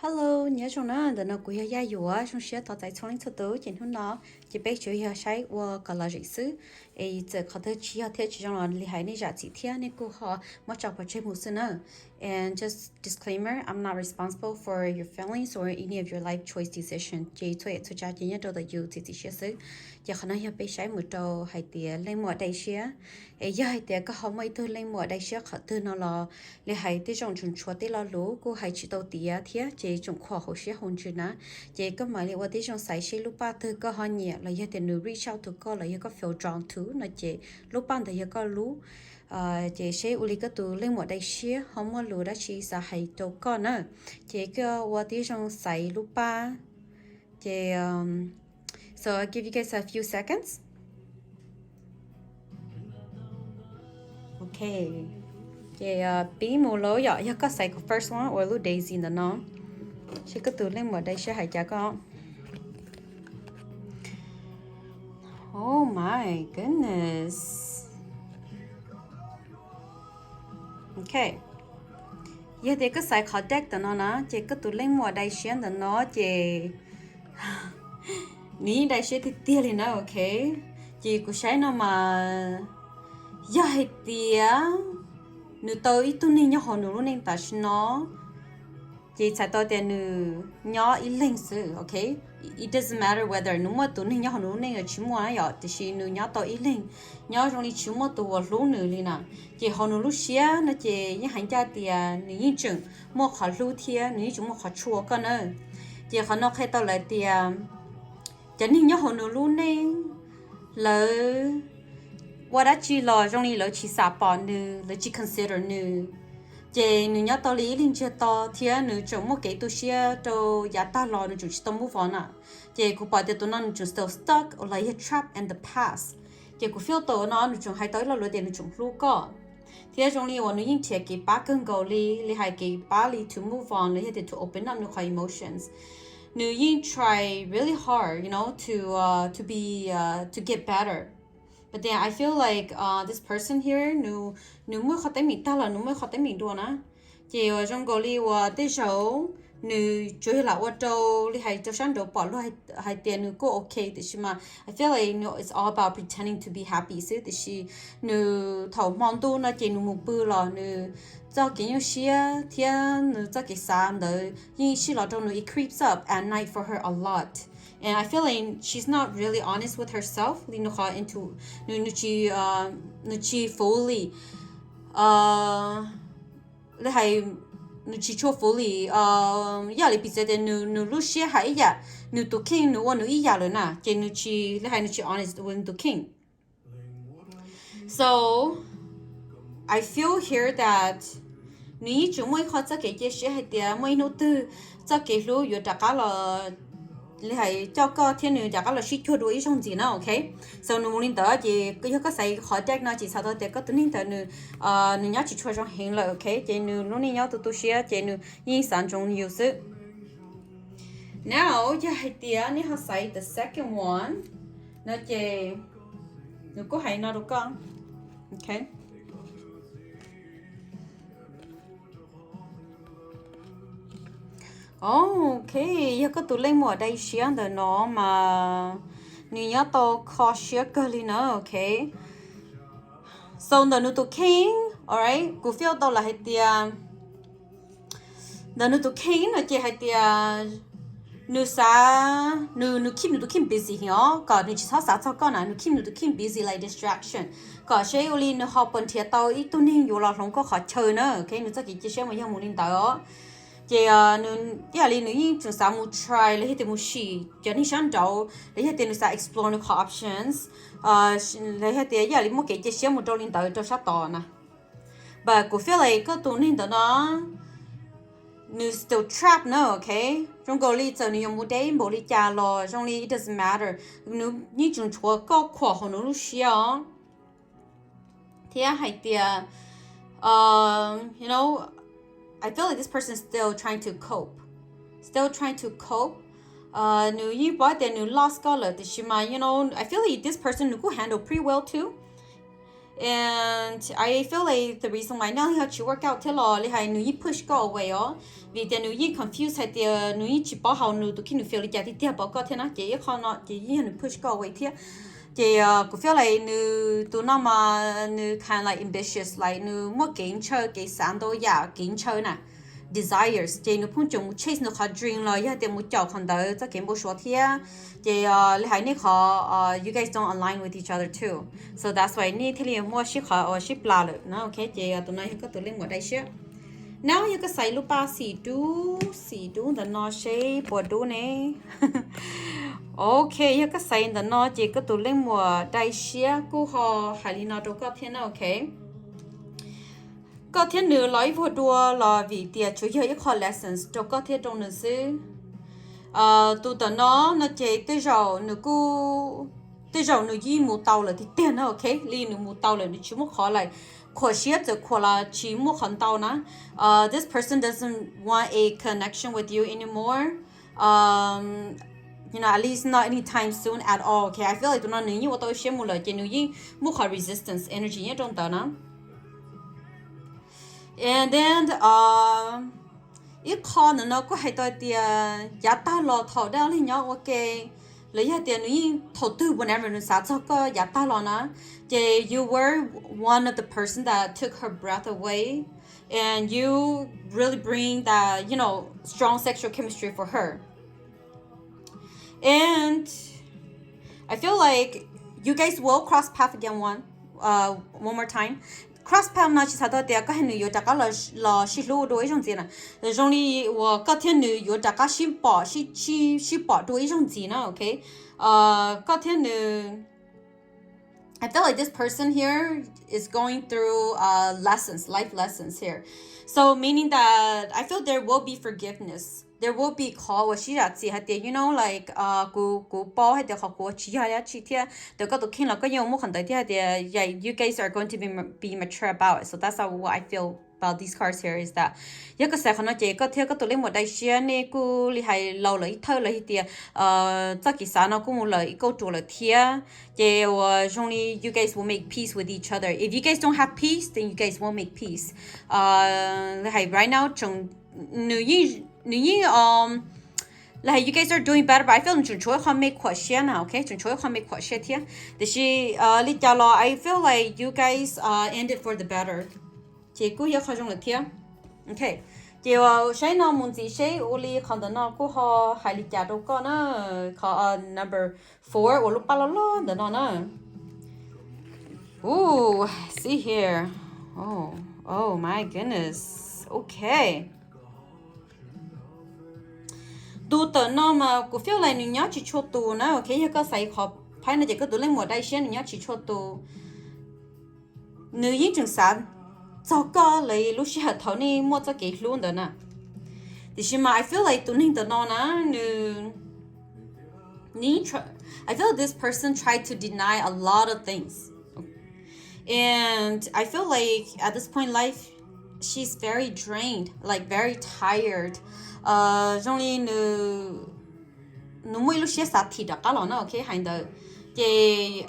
Hello, nyob zoo na, ntawm no kuv yog Yaj Yuam, zoo siab tos txais txhua leej txhua tus. Ces hnub no ces peb tsuas yog saib ua kom lom zem xwb, es txawm qhov twg tsis yog thiab tsis zoo los li hais nej zam txim thiab nej kuj ho muab tso pov tseg mus xwb na. And just disclaimer, I'm not responsible for your feelings or any of your life choice decision. Ces txhua yam txhua tsav ces nyob rau ntawm yus txiav txim siab xwb. Ces qhov no yog peb saib mus rau hais tias leej muam dai siab. Es yog hais tias koj ho muaj ib tug leej muam dai siab qhov twg no los li hais tej zaum tseem tshuav tej lo lus kuj hais tsis tau tiav thiab ces tseem khuam hauv siab hauv ntsws na. Ces koj mam li ua tib zoo xaiv seb lub paj twg koj ho nyiam los yog tias nws reach out to koj los yog koj feel drawn to no ces lub paj ntawd yog koj lub. Ces seb ua li koj tus leej muam dai siab ho muaj lus dab tsi xav hais rau koj na. Ces koj ua tib zoo xaiv lub paj. Ces so I'll give you guys a few seconds. Ok, ces pib mus lauj yom, yog koj xaiv kuv first one ua lub daisy ntawm no, seb koj tus leej muam dai siab hais cas koj. Oh my goodness. Ok, yog tias koj xaiv qhov deck ntawm no na ces koj tus leej muam dai siab ntawm no ces nws yeej dai siab tiag tiag li na, ok. Ces kuv saib no mas yog hais tias nws tau ib tug neeg nyob hauv nws lub neej tam sim no, ces txhais tau tias nws nyob ib leeg xwb, ok. It doesn't matter whether nws muaj tus neeg nyob hauv nws lub neej los tsis muaj na yom, tiam sis nws nyob tau ib leeg, nyob zoo li tsis muaj tus uas hlub nws li na. Ces hauv nws lub siab no ces yeej hais ncaj tias nws yeej tseem muaj qhov hlub thiab nws yeej tseem muaj qhov tshua koj na. Ces qhov no qhia tau lawm tias cov neeg nyob hauv nws lub neej, lawv ua dab tsi los zoo li lawv tsis xam pom nws, lawv tsis consider nws. Ces nws nyob tau li ib leeg ntsiag to thiab nws tseem muaj kev tu siab rau yav tag los nws tseem tsis tau move on na. Ces kuv pom tias tus no nws tseem still stuck los yog trapped in the past. Ces kuv feel tau no nws tseem hais tau ib lo lus tias nws tseem hlub koj. Thiab zoo li uas nws yeej nrhiav kev pab kawg nkaus li, li hais kev pab li to move on los yog tias to open up nws qhov emotions. Nws yeej try really hard, you know, to uh, to be uh, to get better. But then I feel like uh, this person here, nws nws muaj qhov teeb meem tag los nws muaj qhov teeb meem dua na. Ces uas zoo nkaus li uas tej zaum nws tsuas yog lam ua rau li hais rau sab nraud pom luag hais tias nws kuj ok, tiam sis mas I feel like it's all about pretending to be happy xwb, tiam sis nws thaum hmo ntuj no ces nws mus pw los nws txoj kev nyuaj siab thiab nws txoj kev xav ntawd yeej sij los rau nws, it creeps up at night for her a lot. And I feel like she's not really honest with herself li nws qhov into, nws nws tsis, nws tsis fully, li hais, nws tsis tshua fully, yam li piv txwv tias nws nws lub siab hais ib yam, nws tus kheej nws ua nws ib yam lawm na, ces nws tsis li hais nws tsis honest with nws tus kheej. So I feel here that nws yeej tseem muaj ib qho txoj kev cia siab hais tias muaj ib hnub twg txoj kev hlub yuav rov qab los li hais coj koj thiab nws rov qab los sib cuag dua ib zaug ntxiv na, ok. So nws mus li ntawd ces yog koj xaiv qhov deck no ces txhais tau tias koj tus neeg ntawd nws nws nyob tsis tshua zoo heev lawm, ok, ces nws lub neej nyob tu tu siab ces nws yeej xav ntsoov yus xwb. Now yog hais tias nej ho xaiv the second one no ces nws kuj hais no rau koj, ok. Ok, yog koj tus leej muam dai siab ntawm no mas nws nyob tau kho siab kawg li na, ok. So ntawm nws tus kheej, alright, kuv feel tau lawm hais tias ntawm nws tus kheej no ces hais tias nws xav, nws nws keep nws tus kheej busy heev os, kom nws tsis txhob xav txog koj na, nws keep nws tus kheej busy like distraction, kom seb ua li nws ho puas nrhiav tau ib tug neeg yuav los hloov koj qhov chaw na, ok, nws txoj kev cia siab mas yog mus li ntawd os. Ces ib yam li nws yeej tseem xav mus try los yog tias mus sim cov neeg sab nraud los yog tias nws xav explore nws qhov options, los yog tias ib yam li muaj kev cia siab mus rau li ntawd rau sab tod na. But kuv feel like koj tus neeg ntawd no nws still trap na, ok. Zoo nkaus li txawm nws yuav mus deb npaum li cas los zoo li it doesn't matter, nws yeej tseem tshuav koj khuam hauv nws lub siab os. Thiab hais tias, you know, I feel like this person still trying to cope, still trying to cope. Nws yeej paub tias nws lost koj lawm tiam sis mas, you know, I feel like this person nws kuj handle pretty well too. And I feel like the reason why nws ho tsis work out thiab los li hais nws yeej push koj away os, vim tias nws yeej confuse hais tias nws yeej tsis paub hais nws tus kheej nws feel li cas tiag tiag pom koj thiab na, ces ib qho no ces yeej yog nws push koj away thiab. Ces kuv feel like nws tus no mas nws kind of like ambitious, like nws muaj kev ntshaw, kev xav ntau yam, kev ntshaw na, desires, ces nws pheej tseem mus chase nws qhov dream los yog tias mus caum qhov ntawd txoj kev npau suav thiab. Ces li hais nej qhov you guys don't align with each other too, so that's why nej thiaj li muaj sib qhov uas sib plas lawm na. Ok, ces tus no yog koj tus leej muam dai siab. Now yog koj xaiv lub paj xim dub, xim dub ntawm no seb puas dub ne. Ok, yog koj xaiv ntawm no ces koj tus leej muam dai siab kuj ho hais li no rau koj thiab na. Ok, koj thiab nws los ib vuag dua los vim tias tsuas yog ib qho lessons rau koj thiab rau nws xwb. Tus ntawm no no ces tej zaum nws kuj, tej zaum nws yeej mus tau lawm tiag tiag na. Ok, li nws mus tau lawm nws tsis muaj qhov like khuam siab, txawm khuam los tsis muaj qhov ntau na. This person doesn't want a connection with you anymore. You know, at least not anytime soon at all. Ok, I feel like tus no nws yeej ua tau siab mus lawm ces nws yeej muaj qhov resistance energy nyob rau ntawd na. And then ib qho ntawm no kuj hais tau tias yav tag los thaum dab li nyob ua ke, los yog tias nws yeej thaum twg whenever nws xav txog koj yav tag los na, ces you were one of the person that took her breath away, and you really bring that, you know, strong sexual chemistry for her. And I feel like you guys will cross path again one, uh, one more time. Cross path no tsis xav tau tias koj thiab nws yuav rov qab los sib hlub dua ib zaug ntxiv na. Zoo li uas koj thiab nws yuav rov qab sib pom, sib pom dua ib zaug ntxiv na. Ok, koj thiab nws, I feel like this person here is going through uh, lessons, life lessons here. So meaning that I feel there will be forgiveness. There will be qhov uas sib zam txim hais tias, you know, like, kuv, kuv paub hais tias qhov kuv ua tsis yog dab tsi thiab, ntawm koj tus kheej los koj yeej ua muaj qhov ntawd thiab hais tias, yeah, you guys are going to be, be mature about it. So that's how what I feel about these cards here is that yog koj xaiv qhov no ces koj thiab koj tus leej muam dai siab nej kuj li hais laus lawm ib thawj los hais tias txoj kev xav no kuj mus lawm ib kauj ruam lawm thiab. Ces uas zoo li you guys will make peace with each other. If you guys don't have peace, then you guys won't make peace. Li hais right now tseem, nws yeej, nws yeej, li hais you guys are doing better, but I feel nws tseem tshuav ib qho me khuam siab na. Ok, tseem tshuav ib qho me khuam siab thiab. Tiam sis li cas los I feel like you guys ended for the better. Ces kuj yog qhov zoo lawm thiab. Ok, ces uas saib no mus ntxiv seb ua li qhov ntawm no kuj ho hais li cas rau koj na. Qhov number four uas lub paj loj loj ntawm no na. Ooh, see here. Oh, oh my goodness. Ok, tus ntawm no mas kuv feel like nws nyob tsis tshua tus na. Ok, yog koj xaiv qhov phab no ces koj tus leej muam dai siab nws nyob tsis tshua tus. Nws yeej tseem xav txog koj lawv lub sij hawm thaum nej muaj txoj kev hlub ntawd na. Tiam sis mas I feel like tus neeg ntawm no na, nws, I feel like this person tried to deny a lot of things. And I feel like at this point in life, she's very drained, like very tired. Zoo li nws, nws muaj ib lub siab xav thim rov qab los na. Ok, hais ntawd ces,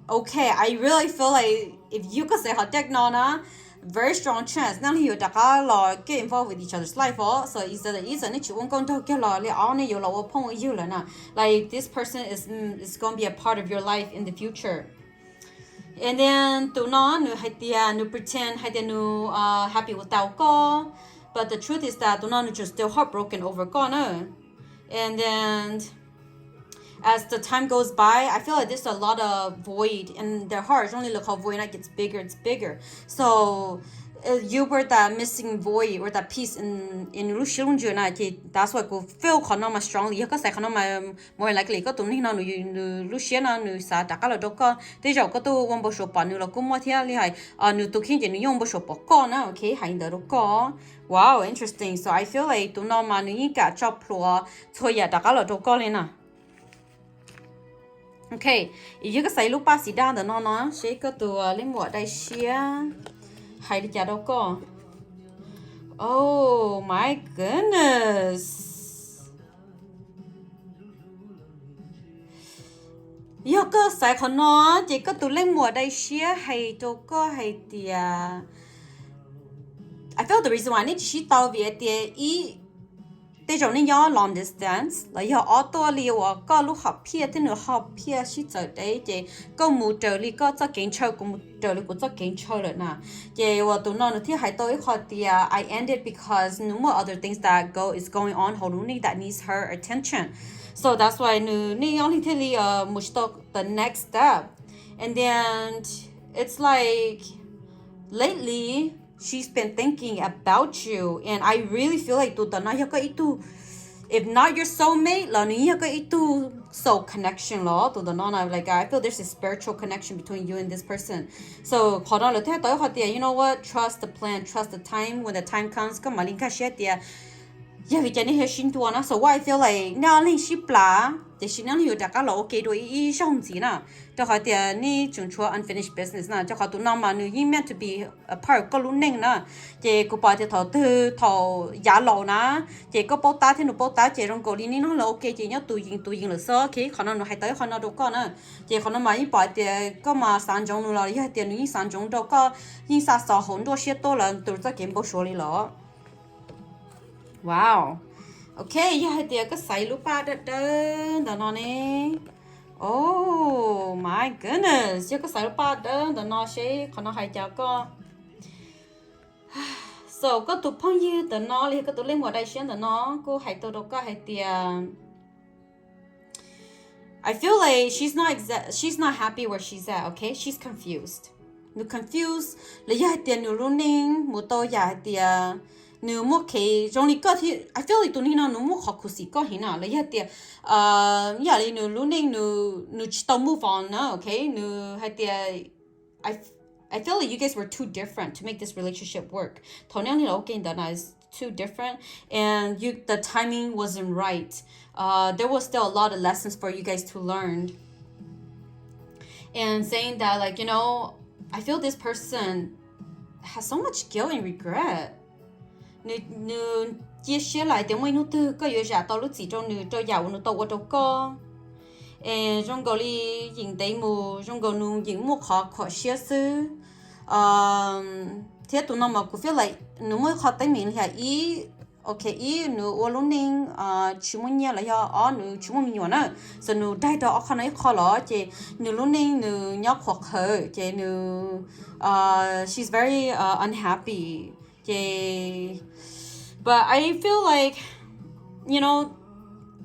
ok, I really feel like if you could say hot deck no na, very strong chance nej li yuav rov qab los get involved with each other's life os. So ib txwm nej tsis ua nkauj nraug kiag los li ob nej yuav los ua phooj ua ywg lawm na. Like this person is, is gonna be a part of your life in the future. And then tus no nws hais tias nws pretend hais tias nws happy without koj, but the truth is that tus no nws tseem still heartbroken over koj na. And then as the time goes by, I feel like there's a lot of void in their heart. Zoo li lawv qhov void na gets bigger, it's bigger. So you were that missing void or that piece in, in nws lub siab lub ntsws na. Ces that's why kuv feel qhov no mas strongly. Yog koj xaiv qhov no mas more likely koj tus neeg no nws, nws lub siab no nws xav rov qab los rau koj. Tej zaum koj tuaj ua npau suav pom nws los kuj muaj thiab, li hais nws tus kheej ces nws yeej ua npau suav pom koj na. Ok, hais ntawd rau koj. Wow, interesting. So I feel like tus no mas nws yeej kam tso plhuav txhua yam rov qab los rau koj li na. Ok, yog koj xaiv lub paj xim daj ntawm no no seb koj tus leej muam dai siab hais li cas rau koj. Oh my goodness. Yog koj xaiv qhov no, ces koj tus leej muam daim siab hais rau koj hais tias, I feel the reason why nej tsis sib tau vim hais tias ib, tej zaum nej nyob long distance los yog ob tuaj li uas koj lub hom phiaj thiab nws hom phiaj sib txawv deb, ces koj mus raws li koj txoj kev ntshaw, kuv mus raws li kuv txoj kev ntshaw lawm na. Ces uas tus no nws thiaj hais tau ib qho tias I ended because nws muaj other things that go is going on hauv lub neej that needs her attention. So that's why nws nej ob leeg thiaj li mus tsis tau the next step. And then it's like lately she's been thinking about you and I really feel like tus ntawm no yog koj ib tug, if not your soulmate los nws yog koj ib tug soul connection los tus ntawm no na, like I feel there's a spiritual connection between you and this person. So qhov no lawv thiaj tau ib qho tias, you know what, trust the plan, trust the time, when the time comes koj mam li nkag siab tias yog vim cas nej yuav sib ntua na. So what I feel like nej ob leeg sib plam tiam sis nej ob leeg yuav rov qab los ua ke dua ib zaug ntxiv na, rau qhov tias nej tseem tshuav unfinished business na. Rau qhov tus no mas nws yeej meant to be a part koj lub neej na. Ces kuv pom tias thaum twg thaum yav laus na, ces koj paub tab thiab nws paub tab ces zoo nkaus li nej noj los ua ke ces nyob tus yees tus yees lawm xwb. Ok, qhov no nws hais tau ib qho no rau koj na. Ces qhov no mas yeej pom tias koj mas xav ntsoov nws los yog tias nws yeej xav ntsoov rau koj, yeej xa xov hauv nruab siab tuaj lawm tus txoj kev npau suav li los. Wow. Ok, yog hais tias koj xaiv lub paj dawb dawb ntawm no ne. Oh my goodness, yog koj xaiv lub paj dawb ntawm no seb qhov no hais cas koj. So koj tus phooj ywg ntawm no los yog koj tus leej muam daim siab ntawm no kuj hais tau rau koj hais tias I feel like she's not exa- she's not happy where she's at, okay? She's confused. Nws confused los yog hais tias nws lub neej mus tau yam hais tias nws muaj kev zoo li koj thiab, I feel like tus neeg no nws muaj qhov khuv xim koj heev na, los yog hais tias yam li nws lub neej nws nws tsis tau move on na, okay? Nws hais tias I, I feel like you guys were too different to make this relationship work. Thaum nej ob leeg los ua ke ntawd na is too different and you, the timing wasn't right. Uh, there was still a lot of lessons for you guys to learn. And saying that, like, you know, I feel this person has so much guilt and regret. Nws, nws cia siab lawm tias muaj ib hnub twg koj yuav zam tau lub txim rau nws rau yam uas nws tau ua rau koj. Es zoo nkaus li yeem ntev mus zoo nkaus nws yeem muaj qhov khuam siab xwb. Thiab tus no mas kuv feel like nws muaj ib qho teeb meem li yam ib, ok, ib nws ua lub neej tsis muaj nyiaj los yog ob nws tsis muaj me nyuam na. So nws daig rau ob qho no ib qho los ces nws lub neej nws nyob qhuav qhawv ces nws, she's very unhappy. Ces, but I feel like, you know,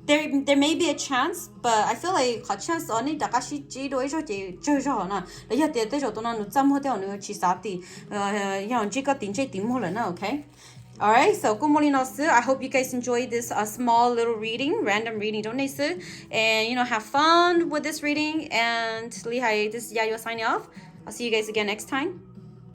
there, there may be a chance, but I feel like qhov chance os nej rov qab sib ntsib dua ib zaug ces tsawg zog na. Los yog tias tej zaum tus no nws txaj muag tej zaum nws tsis xav tim, yog ntsib koj tim ntsej tim muag lawm na, ok. Alright, so kuj muaj li no xwb. I hope you guys enjoy this uh, small little reading, random reading rau nej xwb. And you know, have fun with this reading. And Lihai, this is Yayua signing off. I'll see you guys again next time.